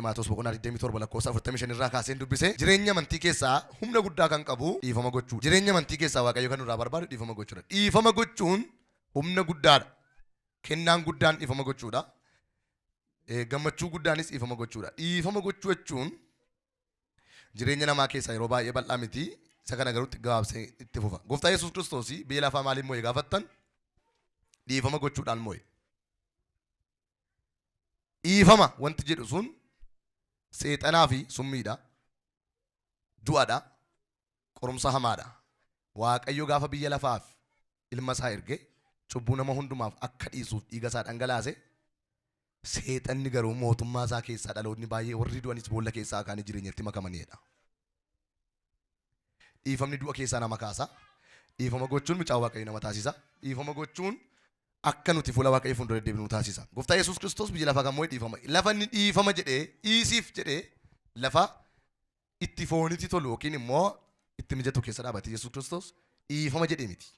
Maatewos boqonnaa 27 lakkoofsa 45 irraa kaaseen dubbise. Jireenya amantii keessaa humna guddaa kan qabu dhiifama gochuu. Jireenya amantii keessaa Waaqayyo kan nurraa barbaadu dhiifama gochuudha. Dhiifama gochuun humna guddaadha. Kennaan guddaan dhiifama gochuudha. Gammachuu guddaanis dhiifama gochuudha. Dhiifama gochuu jechuun jireenya namaa keessaa yeroo baay'ee bal'aa miti. Isa kana garuu gabaabsee itti fufa. Gooftaa Yesuus Kiristoos biyya lafaa maaliin moo'e gaafattan dhiifama gochuudhaan moo'e. Dhiifama wanti jedhu sun seexanaa fi summiidha. Du'adha. Qorumsa hamaadha. Waaqayyo gaafa biyya lafaaf ilma isaa erge cubbuu nama hundumaaf akka dhiisuuf dhiiga isaa dhangalaase. Seexanni garuu mootummaa isaa keessaa dhaloonni baay'ee warri du'anis boolla keessaa kaanii jireenyatti makamaniidha. Dhiifamni du'a keessaa nama kaasa. Dhiifama gochuun mucaa Waaqayyo nama taasisa. Dhiifama gochuun akka nuti fuula Waaqayyo fuuldura deddeebinu nu taasisa. Gooftaa Yesuus Kiristoos biyya lafaa kan moo'e dhiifama. Lafa inni dhiifama jedhee dhiisiif jedhee lafa itti foonitti tolu yookiin immoo itti mijatu keessa dhaabate Yesuus Kiristoos dhiifama jedhee miti.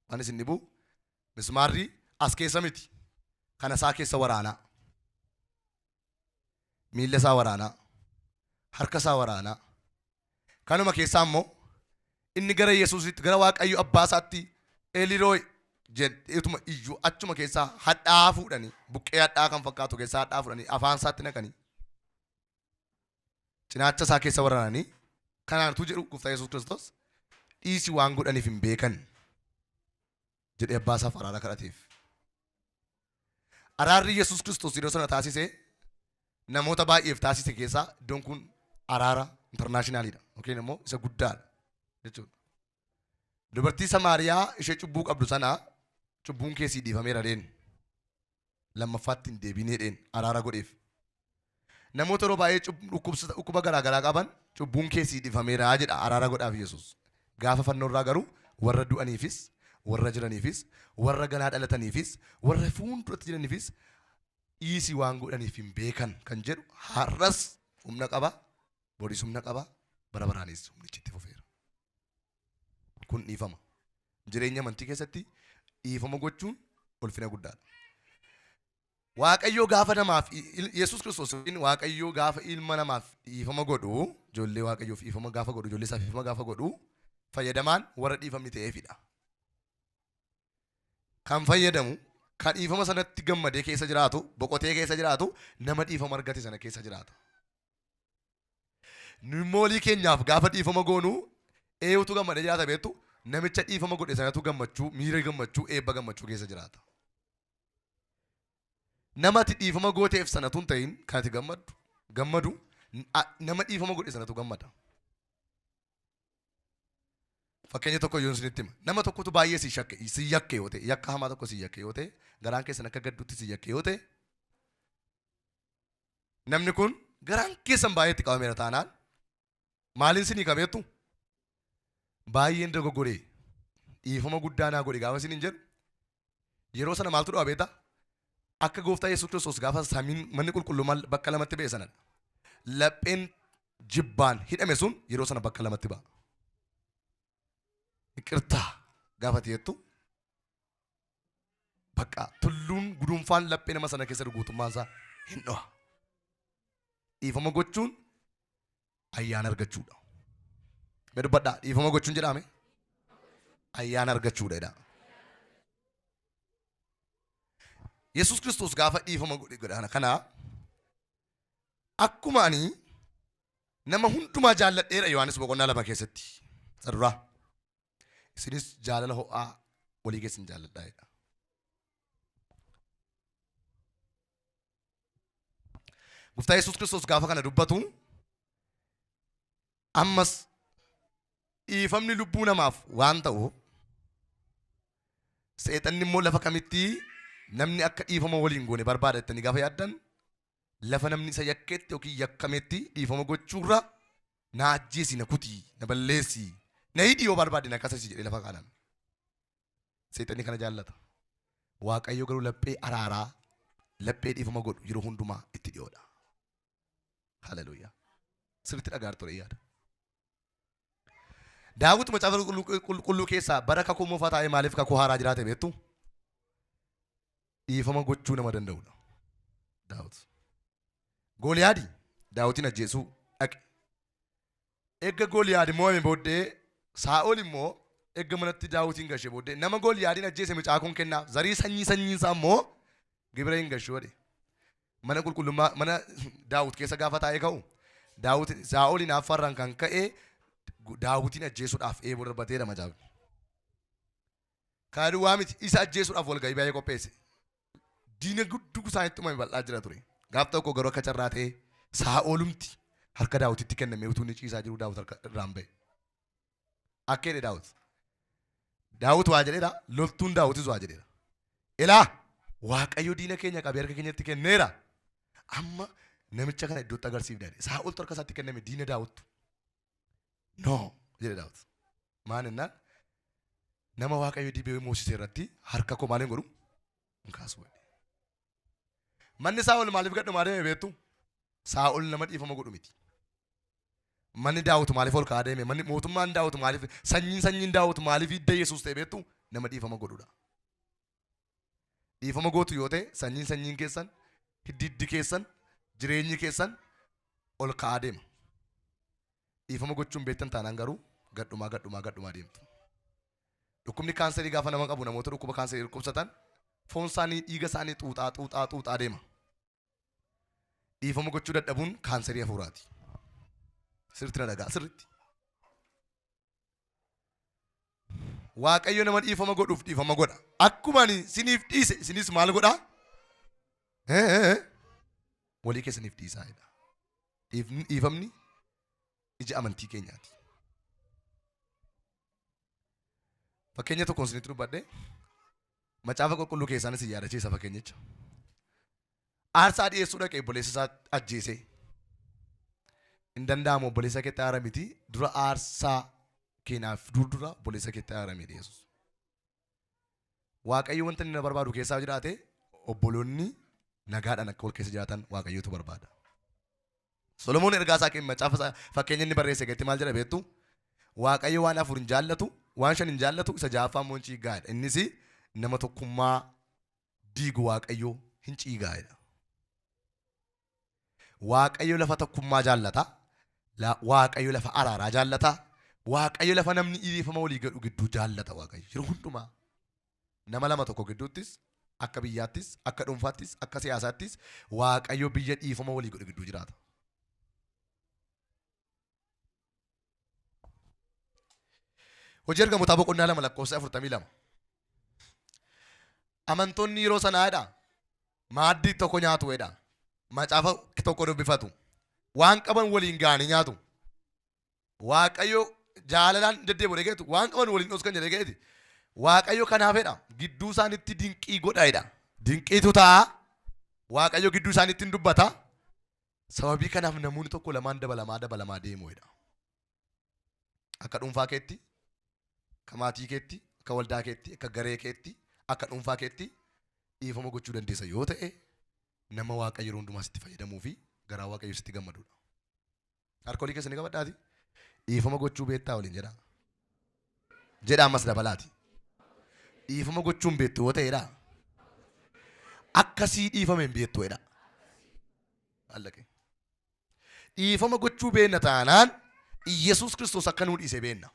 Waan isin dhibu mismaarri as keessa miti. Kana isaa keessa waraanaa. Miilla isaa waraanaa. Harka isaa waraanaa. Kanuma keessaa immoo inni gara Yesuusitti gara Waaqayyo abbaa isaatti Elirooy jedheetuma iyyuu achuma keessaa hadhaa fuudhanii buqqee hadhaa kan fakkaatu keessaa hadhaa fuudhanii afaan isaatti naqanii cinaacha isaa keessa waraananii kanaan utuu jedhu gooftaa Yesuus Kiristoos dhiisi waan godhaniif hin beekan jedhee abbaa isaaf araara kadhateef. Araarri Yesuus Kiristoos yeroo sana taasise namoota baay'eef taasise keessaa iddoon kun araara intarnaashinaaliidha yookiin immoo isa guddaadha jechuudha. Dubartii Samaariyaa ishee cubbuu qabdu sana cubbuun kee sii dhiifameera dheen. Lammaffaatti hin deebiinee dheen araara godheef. Namoota yeroo baay'ee dhukkuba garaa garaa qaban cubbuun kee sii dhiifameera jedha araara godhaaf Yesuus. Gaafa fannoo irraa garuu warra du'aniifis, warra jiraniifis, warra ganaa dhalataniifis, warra fuulduratti jiraniifis dhiisii waan godhaniif hin beekan kan jedhu har'as humna qaba, boris humna qaba, bara baraanis humnichi itti fufeera. Kun dhiifama. Jireenya amantii keessatti dhiifama gochuun ulfina guddaadha. Waaqayyoo gaafa namaaf Yesuus Kiristoos yookiin Waaqayyoo gaafa ilma namaaf dhiifama godhu ijoollee Waaqayyoof dhiifama gaafa godhu ijoollee isaaf dhiifama gaafa godhu fayyadamaan warra dhiifamni ta'eefidha. Kan fayyadamu kan dhiifama sanatti gammadee keessa jiraatu boqotee keessa jiraatu nama dhiifama argate sana keessa jiraata. Nu immoo walii keenyaaf gaafa dhiifama goonu eenyutu gammadee jiraata beektu? Namicha dhiifama godhe sanatu gammachuu, miira gammachuu, eebba gammachuu keessa jiraata. Nama ati dhiifama gooteef sanatu hin ta'in kan ati gammaddu, gammadu nama dhiifama godhe sanatu gammada. Fakkeenya tokko yoon isinitti hima. Nama tokkotu baay'ee si shakke, si yakke yoo ta'e, yakka hamaa tokko si yakke yoo ta'e, garaan keessan akka gaddutti si yakke yoo ta'e, Namni kun garaan keessan baay'ee itti qabameera taanaan maaliin isinii qabeettu? Baay'een dogoggoree dhiifama guddaa naa godhi gaafa isiniin jedhu yeroo sana maaltu dhufa beektaa? Akka gooftaa Yesuus Kiristoos gaafa samiin manni qulqullummaa bakka lamatti ba'e sanadha. Lapheen jibbaan hidhame sun yeroo sana bakka lamatti ba'a. Iqirtaa gaafa jettu Bakka tulluun guduunfaan laphee nama sana keessa jiru guutummaan isaa hin dhoha. Dhiifama gochuun ayyaana argachuudha. Mee dubbadhaa dhiifama gochuun jedhaame ayyaana argachuudha jedha. Yesuus Kiristoos gaafa dhiifama godhe godhe kana akkuma ani nama hundumaa jaalladheera Yohaannis boqonnaa 2 keessatti isa duraa. Isinis jaalala ho'aa walii keessan jaalladhaa jedha. Gooftaa Yesuus Kiristoos gaafa kana dubbatu ammas dhiifamni lubbuu namaaf waan ta'u seexanni immoo lafa kamitti namni akka dhiifama waliin goone barbaada jettanii gaafa yaaddan lafa namni isa yakkeetti yookiin yakkametti dhiifama gochuurra na ajjeesi na kuti na balleessi na hidhi yoo barbaadde na kasasi jedhee lafa kaanan. Seexanni kana jaallata. Waaqayyo garuu laphee araaraa laphee dhiifama godhu yeroo hundumaa itti dhiyoodha. Haleluuyaa. Sirriitti dhagaa ture yaada. Daawit macaafa qulqulluu keessaa bara kakuu moofaa taa'ee maaliif kakuu haaraa jiraate beektu? Dhiifama gochuu nama danda'udha. Daawit. Gooliyaadi Daawitiin ajjeesuu dhaqe. Erga Gooliyaad mo'ame booddee Saa'ol immoo erga manatti Daawitiin gashee booddee nama Gooliyaadiin ajjeese mucaa koon kennaaf zarii sanyii sanyiin isaa immoo gibira hin gashu jedhe. Mana qulqullummaa mana Daawit keessa gaafa taa'ee ka'u Daawit Saa'ol hinaaffaarraan kan ka'e Daawitiin ajjeesuudhaaf eeboo darbateedha macaafni. Kana duwwaa miti isa ajjeesuudhaaf walga'ii baay'ee qopheesse. Diina gudduu isaanitti uumame bal'aa jira ture. Gaaf tokko garuu akka carraa ta'ee Saa'olumti harka Daawititti kennamee utuu inni ciisaa jiruu Daawit harka irraan ba'e. Akka jedhe Daawit. Daawit waa jedheera, loltuun Daawitis waa jedheera. Ilaa Waaqayyo diina keenya qabee harka keenyatti kenneera. Amma namicha kana iddootti agarsiifna jedhe. Saa'oltu harka isaatti kenname diina Daawittu. No jedhe Daawit. Maal jennaan nama Waaqayyo dibee moosise irratti harka koo maal hin godhu hin kaasu jedhe. Manni Saa'ol maaliif gadhumaa deeme beektu? Saa'ol nama dhiifama godhu miti. Manni Daawit maaliif ol ka'aa deeme? Manni mootummaan Daawit maaliif sanyiin sanyiin Daawit maaliif hidda Yesuus ta'e beektu? Nama dhiifama godhudha. Dhiifama gootu yoo ta'e sanyiin sanyiin keessan hiddi hiddi keessan jireenyi keessan ol ka'aa deema. Dhiifama gochuun beektan taanaan garuu gadhumaa gadhumaa gadhumaa deemtu. Dhukkubni kaanserii gaafa nama qabu namoota dhukkuba kaanserii dhukkubsatan foon isaanii dhiiga isaanii xuuxaa xuuxaa xuuxaa deema. Dhiifama gochuu dadhabuun kaanserii hafuuraati. Sirriitti na dhagaa sirriitti. Waaqayyo nama dhiifama godhuuf dhiifama godha. Akkuma ani isiniif dhiise isinis maal godhaa? Walii keessaniif dhiisaa jedha. Dhiifamni ija amantii keenyaati. Fakkeenya tokkoon isinitti dubbadhe macaafa qulqulluu keessaan isin yaadachiisa fakkeenyicha. Aarsaa dhiyeessuu dhaqe obboleessa isaa ajjeesee. Hin danda'amu obboleessa keetti aara miti dura aarsaa keenaaf dur dura obboleessa keetti aarame Yesuus. Waaqayyo wanta inni na barbaadu keessaa jiraate obboloonni nagaadhaan akka wal keessa jiraatan Waaqayyotu barbaada. Solomoon ergaa isaa kenna macaafa isaa fakkeenya inni barreesse keessatti maal jedha beektu? Waaqayyo waan afur hin jaallatu, waan shan hin jaallatu, isa ja'affaa immoo hin ciiggaa'edha. Innis nama tokkummaa diigu Waaqayyo hin ciigaa'edha. Waaqayyo lafa tokkummaa jaallata. Waaqayyo lafa araaraa jaallata. Waaqayyo lafa namni dhiifama walii godhu gidduu jaallata Waaqayyo. Yeroo hundumaa nama lama tokko gidduuttis akka biyyaattis akka dhuunfaattis akka siyaasaattis Waaqayyo biyya dhiifama walii godhu gidduu jiraata. Hojii ergamootaa boqonnaa 2 lakkoofsa 42. Amantoonni yeroo sanaadha. Maaddii tokko nyaatu jedha. Macaafa tokko dubbifatu. Waan qaban waliin ga'anii nyaatu. Waaqayyo jaalalaan deddeebi'u jedhee waan qaban waliin dhoskan jedhee ga'eeti. Waaqayyo kanaafidha. Gidduu isaanitti dinqii godha jedha. Dinqiitu ta'a. Waaqayyo gidduu isaanitti hin dubbata. Sababii kanaaf namoonni tokko lamaan dabalamaa dabalamaa deemu jedha. Akka dhuunfaa keetti, akka maatii keetti, akka waldaa keetti, akka garee keetti, akka dhuunfaa keetti dhiifama gochuu dandeessa yoo ta'e nama Waaqayyo yeroo hundumaa sitti fayyadamuu fi garaa Waaqayyo sitti gammadudha. Harka olii keessanii qabadhaati. Dhiifama gochuu beektaa waliin jedhaa. Jedhaa ammas dabalaati. Dhiifama gochuu hin beektu yoo ta'edha. Akkasii dhiifame hin beektu jedha. Allaqe. Dhiifama gochuu beenna taanaan Iyyasuus Kiristoos akka nuu dhiise beenna.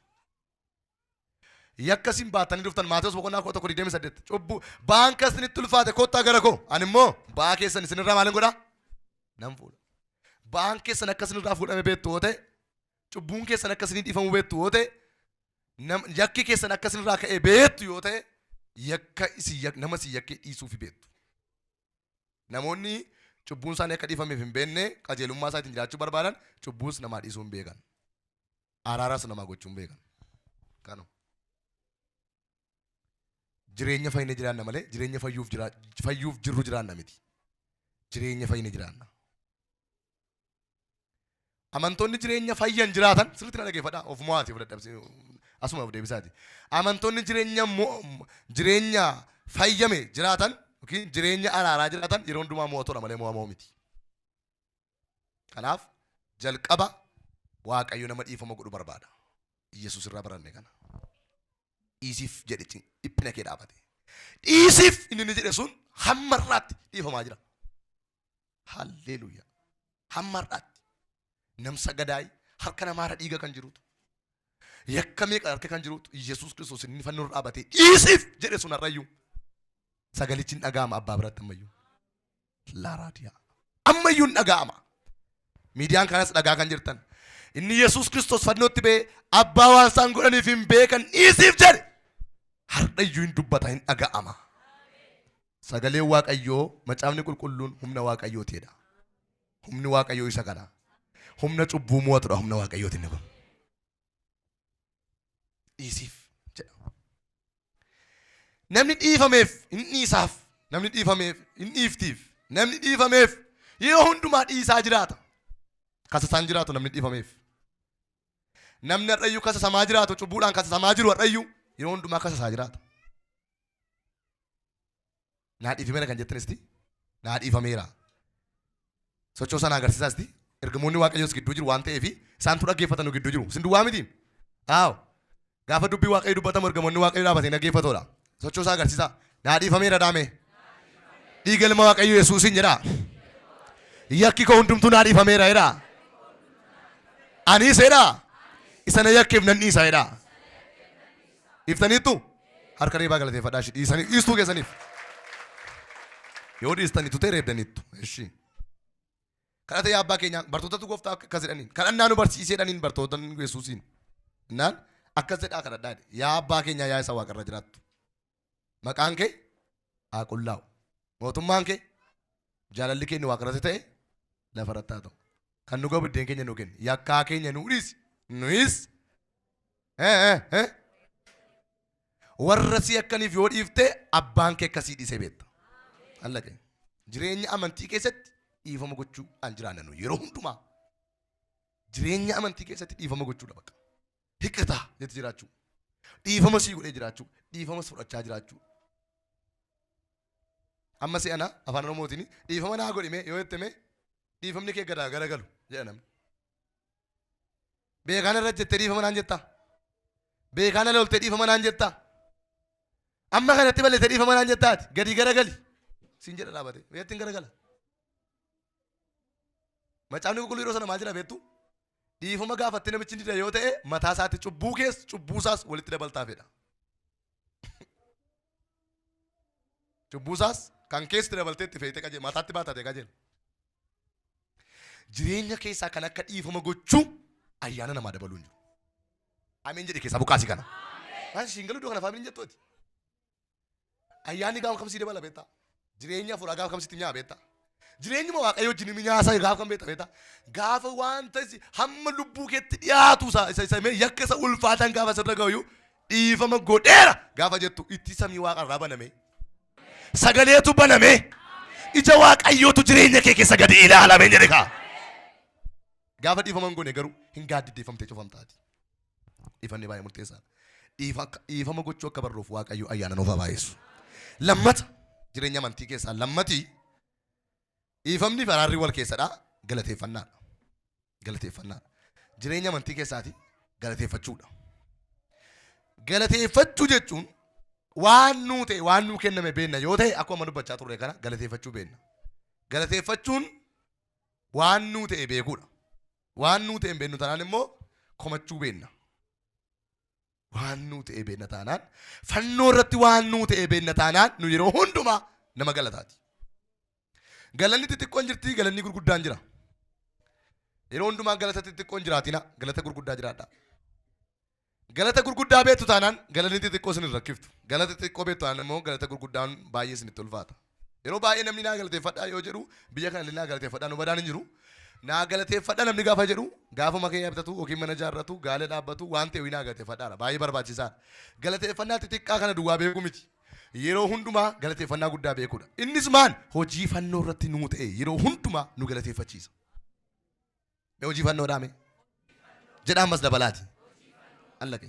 Yakka isin baattanii dhuftan Maatewos boqonnaa 11 28 cubbuu ba'aan kan isinitti ulfaate kottaa gara koo ani immoo ba'aa keessan isinirraa maalin godha nan fuudha. Ba'aan keessan akka isinirraa fuudhame beektu yoo ta'e cubbuun keessan akka isinii dhiifamu beektu yoo ta'e yakki keessan akka isinirraa ka'e beektu yoo ta'e yakka isin nama isin yakkee dhiisuufi beektu. Namoonni cubbuun isaanii akka dhiifameef hin beekne qajeelummaa isaatiin jiraachuu barbaadan cubbuus namaa dhiisuu hin beekan. Araaras namaa gochuu hin beekan. Kanuma. Jireenya fayyine jiraanna malee jireenya fayyuuf jira fayyuuf jirru jiraanna miti. Jireenya fayyine jiraanna. Amantoonni jireenya fayyan jiraatan sirriitti na dhageeffadhaa of mo'aati of dadhabsi asuma of deebisaati. Amantoonni jireenya jireenya fayyame jiraatan yookiin jireenya araaraa jiraatan yeroo hundumaa mo'atoodha malee mo'amoo miti. Kanaaf jalqaba Waaqayyo nama dhiifama godhu barbaada. Yesuus irraa baranne kana. Dhiisiif jedhe dhiphina kee dhaabate. Dhiisiif inni inni jedhe sun hamma har'aatti dhiifamaa jira. Halleluuyaa. Hamma har'aatti. Namsa gadaay harka namaarra dhiiga kan jirutu. Yakka meeqa harka kan jirutu Yesuus Kiristoos inni fannoo irra dhaabatee dhiisiif jedhe sun har'ayyuu sagalichi hin dhaga'ama abbaa biratti ammayyuu. Laaraadiyaa. Ammayyuu hin dhaga'ama. Miidiyaan kanas dhagaa kan jirtan. Inni Yesuus Kiristoos fannootti ba'ee abbaa waan isaan godhaniif hin beekan dhiisiif jedhe. Har'ayyuu hin dubbata hin dhaga'ama. Sagaleen Waaqayyoo macaafni qulqulluun humna Waaqayyootiidha. Humni Waaqayyoo isa kana. Humna cubbuu mo'atudha humna Waaqayyooti inni kun. Dhiisiif jedha. Namni dhiifameef hin dhiisaaf. Namni dhiifameef hin dhiiftiif. Namni dhiifameef yeroo hundumaa dhiisaa jiraata. Kasasaan jiraatu namni dhiifameef. Namni har'ayyuu kasasamaa jiraatu cubbuudhaan kasasamaa jiru har'ayyuu yeroo hundumaa kasasaa jiraata. Naa dhiifameera kan jettanisti naa dhiifameera. Sochoo sana agarsiisaasti ergamoonni Waaqayyoos gidduu jiru waan ta'eef isaantu dhaggeeffatan nu gidduu jiru. Isin duwwaa miti. Aaw. Gaafa dubbii Waaqayyo dubbatamu ergamoonni Waaqayyo dhaabatanii dhaggeeffatoodha. Sochoo isaa agarsiisaa. Naa dhiifameera daame. Dhiiga ilma Waaqayyo Yesuusiin jedhaa. Yakki koo hundumtuu naa dhiifameera jedhaa. Anis jedhaa. Isa na yakkeef nan dhiisa jedhaa. Dhiiftaniittu? Harka reebaa galateeffadhaa ishii dhiisanii dhiistuu keessaniif. Yoo dhiistaniittu ta'e reebdaniittu. Ishii. Kadhata yaa abbaa keenyaa bartootatu gooftaa akkas jedhaniin kadhannaa nu barsiisee jedhaniin bartoota Yesuusiin. Naan akkas jedhaa kadhadhaa jedhe. Yaa abbaa keenyaa yaa isa waaqarra jiraattu. Maqaan kee haa qullaa'u. Mootummaan kee jaalalli keenya waaqarratti ta'e lafarratti haa ta'u. Kan nu ga'u biddeen keenya nu kenni. Yakkaa keenya nu dhiisi. Nuyis warra si yakkaniif yoo dhiifte abbaan kee akkasii dhiisee beekta. Allaqe. Jireenya amantii keessatti dhiifama gochuu an jiraanna nu yeroo hundumaa. Jireenya amantii keessatti dhiifama gochuudha bakka. Hiqqitaa jetti jiraachuu. Dhiifama sii godhee jiraachuu. Dhiifama fudhachaa jiraachuu. Amma si'ana afaan Oromootiin dhiifama naa godhime yoo jetteme dhiifamni kee gadaa garagalu jedha namni. Beekaan irra jettee dhiifama naan jettaa? Beekaan ala oltee dhiifama naan jettaa? Amma kanatti balleessee dhiifama naan jettaati? Gadi garagali. Siin jedha dhaabate. Beektiin garagala. Macaafni qulqulluu yeroo sana maal jedha beektu? Dhiifama gaafattee namichi dida yoo ta'e mataa isaatti cubbuu kees cubbuu isaas walitti dabaltaa fedha. Cubbuu isaas kan keessatti dabaltee itti fe'itee qajeela mataatti baatate qajeela. Jireenya keessaa kan akka dhiifama gochuu ayyaana namaa dabaluu hin jiru. Ameen jedhe keessaa buqqaasii kana. Maal siin galuu iddoo kana faamiliin jettuuti. Ayyaanni gaafa kam sii dabala beektaa? Jireenya hafuuraa gaafa kam sitti nyaa beektaa? Jireenyuma waaqayyo wajjin minyaasa gaafa kam beekta beektaa? Gaafa wanta hamma lubbuu keetti dhiyaatu isa isa isa mee yakka isa ulfaatan gaafa sirra ga'u dhiifama godheera gaafa jettu itti samii waaqarraa baname. Sagaleetu baname. Ija waaqayyootu jireenya kee keessa gadi ilaalame jedhe kaa. Gaafa dhiifama hin goone garuu hin gaaddiddeeffamtee cufamtaati. Dhiifamni baay'ee murteessaadha. Dhiifama gochuu akka barruuf Waaqayyo ayyaana nuuf haa baay'isu. Lammata jireenya amantii keessaa lammatii dhiifamni fi araarri wal keessadha galateeffannaadha. Galateeffannaadha. Jireenya amantii keessaati galateeffachuudha. Galateeffachuu jechuun waan nuu ta'e waan nuu kenname beenna yoo ta'e akkuma dubbachaa turre kana galateeffachuu beenna. Galateeffachuun waan nuu ta'e beekuudha. Waan nuu ta'e hin beennu taanaan immoo komachuu beenna. Waan nuu ta'e beenna taanaan fannoo irratti waan nuu ta'e beenna taanaan nu yeroo hundumaa nama galataati. Galanni xixiqqoon jirti galanni gurguddaan jira. Yeroo hundumaa galata xixiqqoon jiraatina galata gurguddaa jiraadha. Galata gurguddaa beektu taanaan galanni xixiqqoo isin hin rakkiftu. Galata xixiqqoo beektu taanaan immoo galata gurguddaan baay'ee isinitti ulfaata. Yeroo baay'ee namni naa galateeffadhaa yoo jedhu biyya kana illee naa galateeffadhaa nu badaan hin jiru. Naa galateeffadhaa namni gaafa jedhu gaafa makee bitatu yookiin mana ijaarratu gaala dhaabbatu waan ta'e naa galateeffadhaadha. Baay'ee barbaachisaadha. Galateeffannaa xixiqqaa kana duwwaa beekuu miti. Yeroo hundumaa galateeffannaa guddaa beekuudha. Innis maal? Hojii fannoo irratti nuu ta'e yeroo hundumaa nu galateeffachiisa. Mee hojii fannoo dhaame. Jedha ammas dabalaati. Allaqe.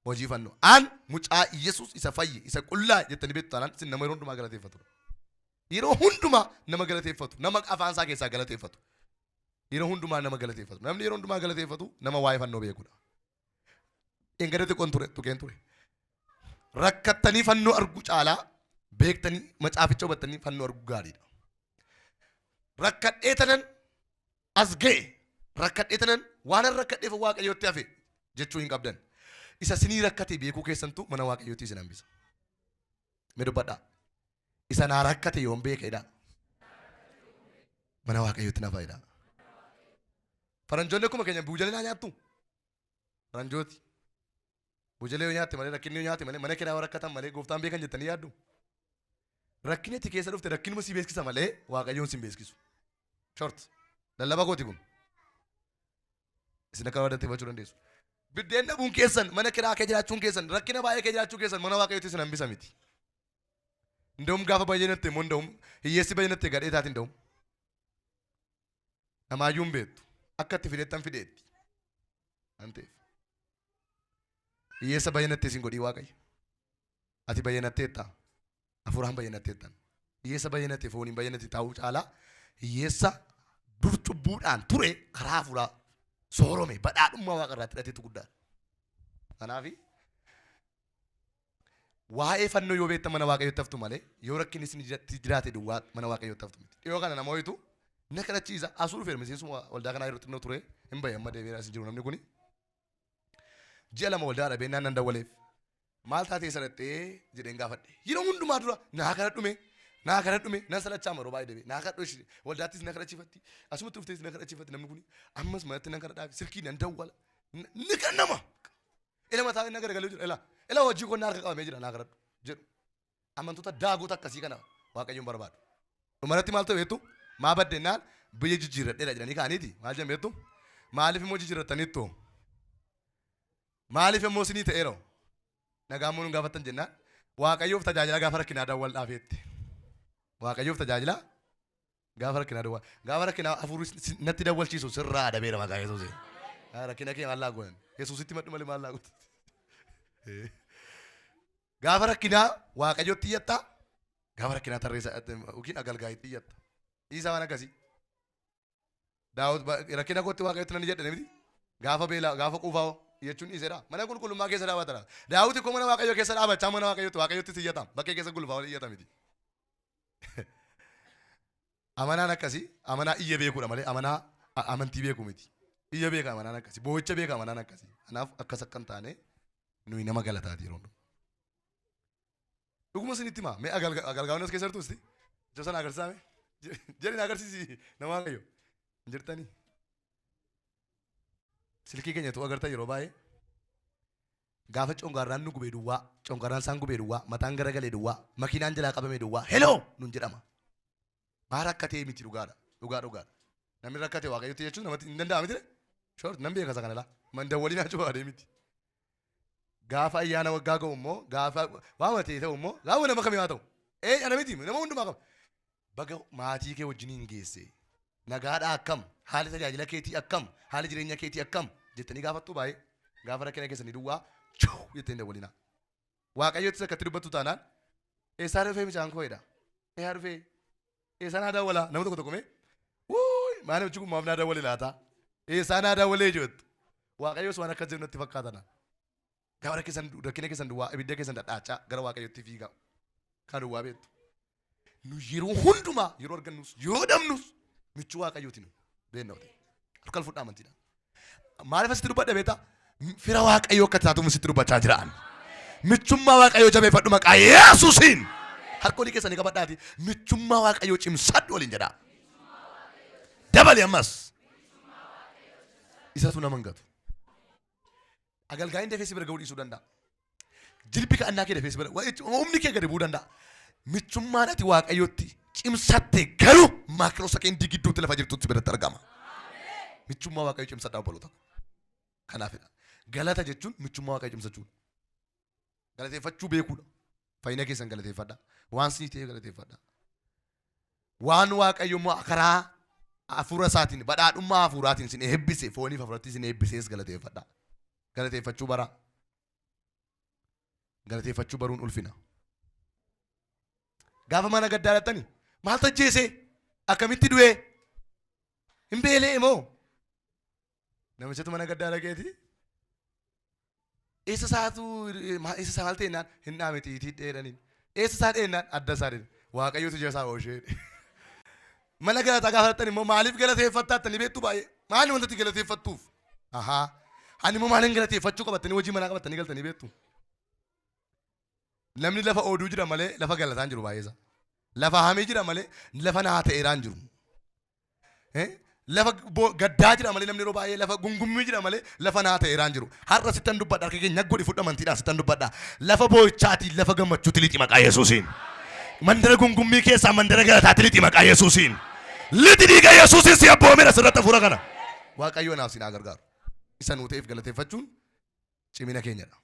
Hojii fannoo. An mucaa Yesuus isa fayye isa qullaa jettanii beektu taanaan isin nama yeroo hundumaa galateeffatu. Yeroo hundumaa nama galateeffatu. Nama afaan isaa keessaa galateeffatu. Yeroo hundumaa nama galateeffatu. Namni yeroo hundumaa galateeffatu nama waa'ee fannoo beekudha. Dheengadda xiqqoon ture tuqeen ture. Rakkattanii fannoo arguu caalaa beektanii macaaficha hubattanii fannoo arguu gaariidha. Rakkadhee tanan as ga'e. Rakkadhee tanan waanan rakkadheef Waaqayyootti hafe jechuu hin qabdan. Isa sinii rakkate beekuu keessantu mana Waaqayyootti isin hambisa. Mee dubbadhaa. Isa naa rakkate yoon beekedha. Mana Waaqayyootti na fayyada. Faranjoonni akkuma keenya buujalee naa nyaattu. Faranjooti. Buujalee yoo nyaatte malee, rakkinni yoo nyaate malee, mana kiraa yoo rakkatan malee gooftaan beekan jettanii yaaddu. Rakkinni itti keessa dhufte rakkinuma si beeksisa malee Waaqayyoon si hin beeksisu. Short. Lallaba kooti kun. Isin akka barbaaddan hubachuu dandeessu. Biddeen dhabuun keessan, mana kiraa kee jiraachuun keessan, rakkina baay'ee kee jiraachuu keessan mana Waaqayyootti isin hambisa miti. Nda'um gaafa baay'ee natte immoo nda'um hiyyeessi baay'ee natte gadhee taati nda'um. Namaayyuu hin beektu. Akka itti fidettan fideetti. Waan ta'eef. Hiyyeessa baay'ee natte isin godhii Waaqayyo. Ati bayyanatteetta. Hafuuraan bayyanatteettan. Hiyyeessa bayyanate fooniin bayyanate taa'uu caalaa hiyyeessa dur cubbuudhaan ture karaa hafuuraa soorome badhaadhummaa waaqa irraa hidhatetu guddaadha. Kanaaf waa'ee fannoo yoo beektan mana waaqayyootti haftu malee yoo rakkinni isin jiraate duwwaa mana waaqayyootti haftu miti. Dhiyoo kana nama wayitu na kadhachiisa asuu dhufeera miseensuma waldaa kanaa yeroo xinnoo ture hin bahe amma deebi'eera as hin jiru namni kuni. Ji'a 2 waldaa dhabee naan nan dawwaleef. Maal taatee sadhattee jedheen gaafadhe. Yeroo hundumaa dura naa kadhadhume naa kadhadhume nan sadhachaa yeroo baay'ee deebi'e. Naa kadhadhu ishee waldaattis na kadhachiifatti asumatti dhuftees na kadhachiifatti namni kun ammas manatti nan kadhadhaaf silkii nan dawwala ni kennama. Ila mataa inni garagalee jira ila ila hojii koo harka qabamee jira naa kadhadhu jedhu. Amantoota daagota akkasii kana Waaqayyoon barbaadu. Dhumarratti maal ta'e beektu? Maa baddennaan biyya jijjiirradheera jedhanii ka'aniiti. Maal jedhan beektu? Maaliif immoo jijjiirrattaniittu? Maaliif immoo isinii ta'eera? Nagaa immoo nun gaafattan jennaan Waaqayyoof tajaajila gaafa rakkinaa dawwal dhaafeetti. Waaqayyoof tajaajila gaafa rakkinaa dawwal. Gaafa rakkinaa hafuurri natti dawwalchiisu sirraa adabeera maqaa Yesuusiin. Rakkina kee maal laa goonan? Yesuusitti madhu malee maal laa gootan? Gaafa rakkinaa Waaqayyotti iyyatta. Gaafa rakkinaa tarreessa yookiin agalgaayitti iyyatta. Dhiisaa waan akkasii. Daawit rakkina kootti Waaqayyotti nan iyyadhe miti. Gaafa beelaa gaafa quufaa iyyachuun dhiiseera. Mana qulqullummaa keessa dhaabatara. Daawit koo mana Waaqayyoo keessa dhaabachaa mana Waaqayyootti Waaqayyotti iyyata. Bakkee keessa gulufaa wal iyyata miti. Amanaan akkasii amanaa iyya beekuudha malee amanaa amantii beeku miti. Iyya beeka amanaan akkasii. Boo'icha beeka amanaan akkasii. Kanaaf akkas akka hin taane nuyi nama galataati yeroo hundumaa. Dhuguma isinitti himaa. Mee agalgaawwan as keessa jirtu isti? Ija sana agarsiisaa mee? Jedhi na agarsiisi nama Waaqayyo. Hin jirtanii? Silkii keenya tu agartan yeroo baay'ee gaafa congaarraan nu gubee duwwaa, congaarraan isaan gubee duwwaa, mataan garagalee duwwaa, makiinaan jalaa qabame duwwaa, heloo nun jedhama. Maa rakkatee miti dhugaadha. Dhugaa dhugaadha. Namni rakkate Waaqayyotti jechuun namatti hin danda'amu miti. Short nan beeka isa kana laa. Man dawwaliin haa cufaadhee miti. Gaafa ayyaana waggaa ga'u immoo gaafa waama ta'e ta'u immoo gaafa nama kamii haa ta'u. Ee ana miti nama hundumaa qaba. Baga maatii kee wajjin hin geesse. Nagaadhaa akkam? Haalli tajaajila keetii akkam? Haalli jireenya keetii akkam? Jettanii gaafattuu baay'ee. Gaafa rakkina keessanii duwwaa chuu jettee hin dawwalinaa. Waaqayyottis akkatti dubbattu taanaan eessaa dhufee mucaan koo jedha. Eessaa dhufee? Eessaa naa dawwalaa? Nama tokko tokko mee wuuy maal namichi kun maaf naa dawwale laata? Eessaa naa dawwalee jettu. Waaqayyos waan akkas jedhu natti fakkaatana. Gaafa rakkisan rakkina keessan duwwaa ibidda keessan dhadhaachaa gara Waaqayyotti fiigaa. Kan duwwaa beektu. Nu yeroo hundumaa yeroo argannus yeroo dhabnus michuu Waaqayyooti nu beekna. Harka fudhaa amantiidhaan. Maaliif asitti dubbadha beektaa? Fira Waaqayyoo akka taatuuf sitti dubbachaa jira ani. Michummaa Waaqayyoo jabeeffadhu maqaa Yesuusiin. Harka olii keessanii qabadhaati. Michummaa Waaqayyoo cimsadhu waliin jedhaa. Dabali ammas. Isatu nama hin gatu. Agalgaayin dafee si bira ga'uu dhiisuu danda'a. Jilbi ka'annaa kee dafee si bira humni kee gadi bu'uu danda'a. Michummaan ati Waaqayyotti cimsatte garuu maakiroo sekeendii gidduutti lafa jirtutti biratti argama. Michummaa Waaqayyo cimsadhaa obboloota. Kanaafidha. Galata jechuun michummaa Waaqayyo cimsachuudha. Galateeffachuu beekuudha. Fayyina keessan galateeffadha. Waan sinii ta'e galateeffadha. Waan Waaqayyo immoo karaa hafuura isaatiin badhaadhummaa hafuuraatiin isin eebbise fooniif hafuuratti isin eebbisees galateeffadha. Galateeffachuu baraa. Galateeffachuu baruun ulfina. Gaafa mana gaddaa dhattani maaltu ajjeese? Akkamitti du'e? Hin beelee moo? Namichatu mana gaddaa dhaqeeti. Eessa isaatu eessa isaa maal ta'ennaan hin dhaame xiitii dheedhaniin. Eessa isaa dheennaan adda isaa dheedhan. Waaqayyotu ija isaa ooshee. Mana galataa gaafa dhaqxan immoo maaliif galateeffattaa jettanii beektu baay'ee. Maali wanta ati galateeffattuuf? Ahaa. Ani immoo maalin galateeffachuu qabattanii hojii manaa qabattanii galtanii beektu? Namni lafa ooduu jira malee lafa galataa hin jiru baay'eesa. Lafa hamii jira malee lafa naa ta'eeraa hin jiru. Eh? Lafa gaddaa jira malee namni yeroo baay'ee lafa gungummii jira malee lafa naa ta'eeraa hin jiru. Har'a sittan dubbadha, harka keenya godhi fudhu, amantiidhaan sittan dubbadha. Lafa boo'ichaatii lafa gammachuutti lixi maqaa Yesuusiin. Mandara gungummii keessaa mandara galataatti lixi maqaa Yesuusiin. Lixi, dhiiga Yesuusiin si abboomeera sirratti hafuura kana. Waaqayyo naaf si naa gargaaru. Isa nuu ta'eef galateeffachuun cimina keenyadha.